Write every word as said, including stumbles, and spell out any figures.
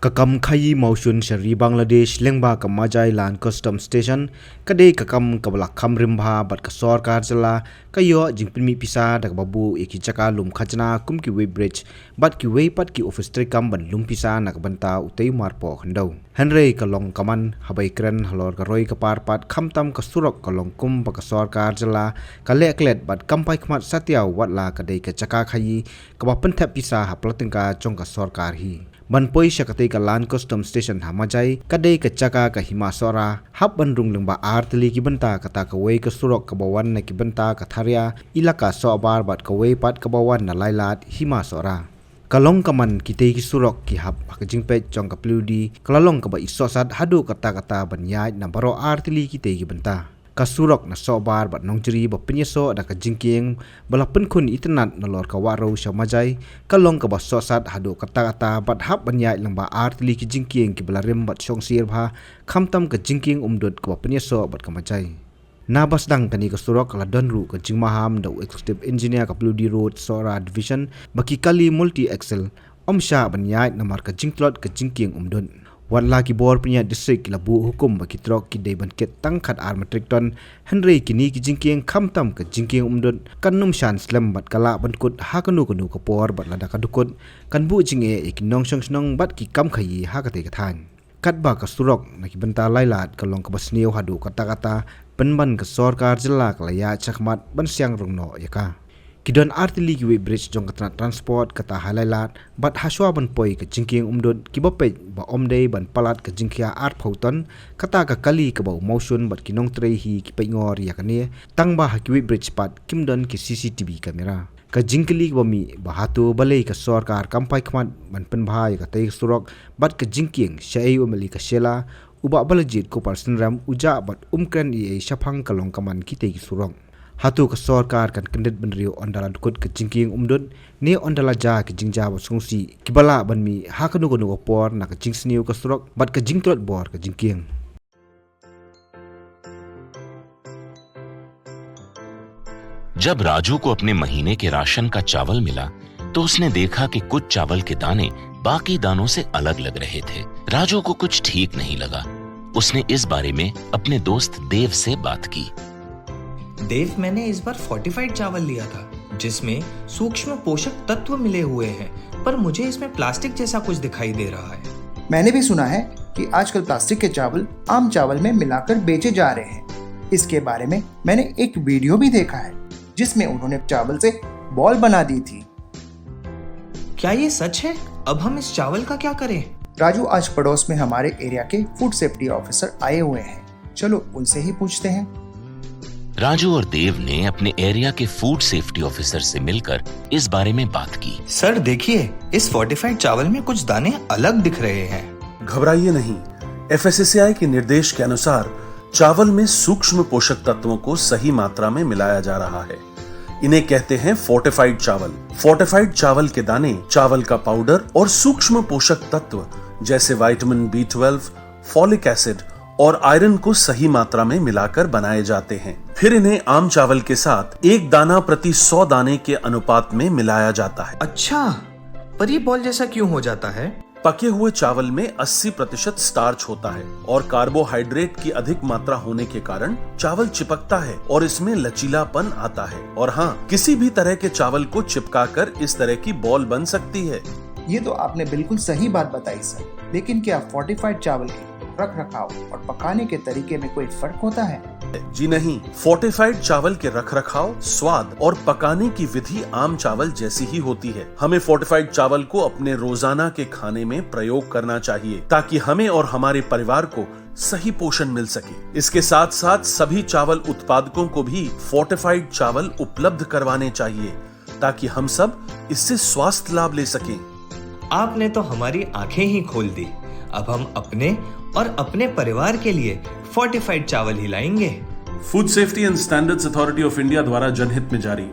Ka kam khaïi mawshun sha ri Bangladesh lyngba ka Majai Land Customs Station ka dei ka kam kaba la kham rim bha bad ka sorkar jylla ka ïoh jingpynmih pisa da kaba buh ïa ki jaka lum khajna kum ki weighbridge bad kiwei pat ki ophis treikam ban lum pisa na ka bynta utei u marpoh khyndew. Hynrei ka long ka man haba ïakren halor ka roi ka par pat khamtam ka surok ka long kumba ka sorkar jylla ka leh klet bad kam phai khmat satia wat la ka dei ka jaka khaïi kaba pynthep pisa ha pla tyngka jong ka sorkar hi. Ban poi sha katei ka Land Customs Station ha Majai ka dei ka jaka ka Hima Sohra, hap ban rung lyngba ar tylli ki bynta, kata kawei ka surok kaba wan na ki bynta ka Tharia, Elaka Sohbar bad kawei pat kaba wan na Lailad, Hima Sohra. Ka long ka man kitei ki surok ki hap ha ka jingpeit jong ka plyodi ka la long kaba i sohsat haduh katta katta ban ïaid na baroh ar tylli kitei ki bynta. Ka surok na Sohbar bad Nongjri ba pynïasoh da ka jingkieng ba la pynkhun itynnad nalor ka Wahrew sha Majai ka long kaba sohsat haduh katta katta bad hap ban ïaid lyngba ar tylli ki jingkieng kiba la rim bad shongsir bha, khamtam ka jingkieng Umdut kaba pynïasoh bad ka Majai. Naba sdang kane ka surok ka la don ruh ka jingmaham da u Executive Engineer ka plyodi Road Sohra Division ba ki kali multi axle ym shah ban ïaid namar ka jingtlot ka jingkieng Umdut. Wat la ki bor pynïaid district ki la buh hukum ba ki trok ki dei ban kit tang khatar metric ton, hynrei kine ki jingkieng khamtam ka jingkieng Umdut kan ym shan slem bad ka lah ban kut ha kano kano ka por bad lada ka dkut kan buh jingeh ïa ki nongshong shnong bad ki kam khaïi ha katei ka thaiñ. Katba ka surok na ki bynta Lailad ka long kaba sniew haduh katta katta, pynban ka sorkar jylla ka la ïaid shakhmat ban siang rong noh ïa ka. Ki don ar tylli ki weighbridge jong ka tnat transport kata ha Lailad bad hashwa ban poi ka jingkieng Umdut kiba peit ba ym dei ban palat ka jingkhia arphew ton, kata ka kali kaba u mawshun bad ki nongtrei hi ki peit ngor ïa kane, tangba ha ki weighbridge pat kim don ki C C T V camera. Ka jingkylli kaba mih ba hato balei ka sorkar kam phai khmat ban pynbha ïa katei ka surok bad ka jingkieng, shaei u M L A ka Shella, u Bah Balajied Kupar Synrem u jah bad um kren ei ei shaphang ka long ka man kitei ki surok. Hato ka sorkar kan kyndit bynriew ynda la dkut ka jingkieng Umdut ne ynda la jia ki jingjia ba sngewsih kiba lah ban mih ha kano kano ka por na ka jingsniew ka surok bad ka jingtlot bor ka jingkieng. जब राजू को अपने महीने के राशन का चावल मिला, तो उसने देखा कि कुछ चावल के दाने बाकी दानों से अलग लग रहे थे। राजू को कुछ ठीक नहीं लगा। उसने इस बारे में अपने दोस्त देव से बात की। देव, मैंने इस बार फोर्टिफाइड चावल लिया था, जिसमें सूक्ष्म पोषक तत्व मिले हुए हैं, पर मुझे इसमें प्लास्टिक जैसा कुछ दिखाई दे रहा है। मैंने भी सुना है कि आजकल प्लास्टिक के चावल आम चावल में मिलाकर बेचे जा रहे हैं। इसके बारे में मैंने एक वीडियो भी देखा है, जिसमें उन्होंने चावल से बॉल बना दी थी। क्या ये सच है? अब हम इस चावल का क्या करें? राजू, आज पड़ोस में हमारे एरिया के फूड सेफ्टी ऑफिसर आए हुए हैं, चलो उनसे ही पूछते हैं। राजू और देव ने अपने एरिया के फूड सेफ्टी ऑफिसर से मिलकर इस बारे में बात की। सर, देखिए, इस फोर्टिफाइड चावल में कुछ दाने अलग दिख रहे हैं। घबराइए नहीं, एफएसएसएआई के निर्देश के अनुसार चावल में सूक्ष्म पोषक तत्वों को सही मात्रा में मिलाया जा रहा है। इन्हें कहते हैं फोर्टिफाइड चावल। फोर्टिफाइड चावल के दाने, चावल का पाउडर और सूक्ष्म पोषक तत्व जैसे vitamin B twelve, folic acid और आयरन को सही मात्रा में मिलाकर बनाए जाते हैं। फिर इन्हें आम चावल के साथ एक दाना प्रति सौ दाने के अनुपात में मिलाया जाता है। अच्छा, पर ये बॉल जैसा क्यों हो जाता है? पके हुए चावल में अस्सी प्रतिशत स्टार्च होता है और कार्बोहाइड्रेट की अधिक मात्रा होने के कारण चावल चिपकता है और इसमें लचीलापन आता है। और हाँ, किसी भी तरह के चावल को चिपकाकर इस तरह की बॉल बन सकती है। ये तो आपने बिल्कुल सही बात बताई सर, लेकिन क्या फोर्टिफाइड चावल के रख रखाव और पकाने के तरीके में कोई फर्क होता है? जी नहीं, फोर्टिफाइड चावल के रखरखाव, स्वाद और पकाने की विधि आम चावल जैसी ही होती है। हमें फोर्टिफाइड चावल को अपने रोजाना के खाने में प्रयोग करना चाहिए, ताकि हमें और हमारे परिवार को सही पोषण मिल सके। इसके साथ साथ सभी चावल उत्पादकों को भी फोर्टिफाइड चावल उपलब्ध करवाने चाहिए, ताकि हम सब इससे स्वास्थ्य लाभ ले सकें। आपने तो हमारी आंखें ही खोल दी। अब हम अपने और अपने परिवार के लिए फोर्टिफाइड चावल ही लाएंगे। Food safety and standards authority of India द्वारा जनहित में जारी।